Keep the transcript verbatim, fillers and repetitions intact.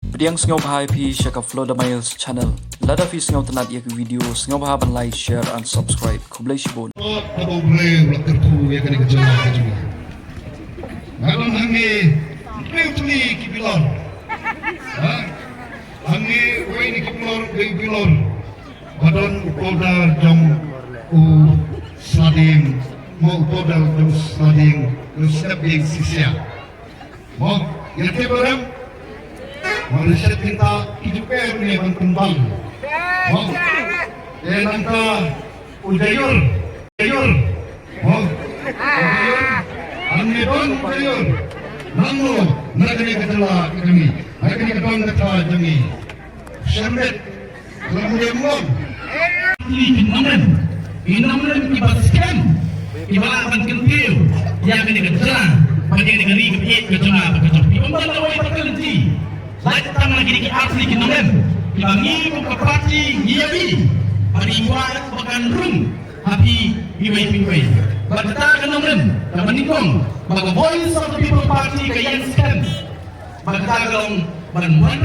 Pdiang sngewbha ïa phi sha ka Flodamaya's channel. Lada phi sngewtynnat ïa ka video, sngewbha ban like, share and subscribe. Khublei shibun. Ka bang briew la kyrkhu ïa kane ka jylla ka jong ngi. Nga don hangne briew tylli ki bilor. Ha? Hangne wei na ki bilor, wei bilor. Ba don u powder jong u Sladieng, mo u powder jong u Sladieng, u Sladieng Sisia. Mo, ïa te barem. Mo, ri shet kita ki ju ker ne ban kumbang. Mo, e nangta u Jayur, Jayur. Mo, u Jayur. Hangne don u Jayur. Nangno, na kane ka jylla ka jong ngi, na kane ka dong ka thaiñ jong ngi. Shermet. Lam ïa mong. Ki nongrim, ki nongrim kiba skhem, kiba lah ban kyntiew ïa kane ka jylla bad ïa kane ka ri ka ïeit ka jong nga bad ka jong phi. Ym don lawei pat ka lynti. Lait tang na kine ki artylli ki nongrim kiba ngi kum ka party ngi ïohi bad ngi kwah ba kan rung ha phi iwei pa iwei. Bad kata ka nongrim kaba nyngkong ba ka Voice of the People Party ka ïeng skhem. Bad kata ka long ban wan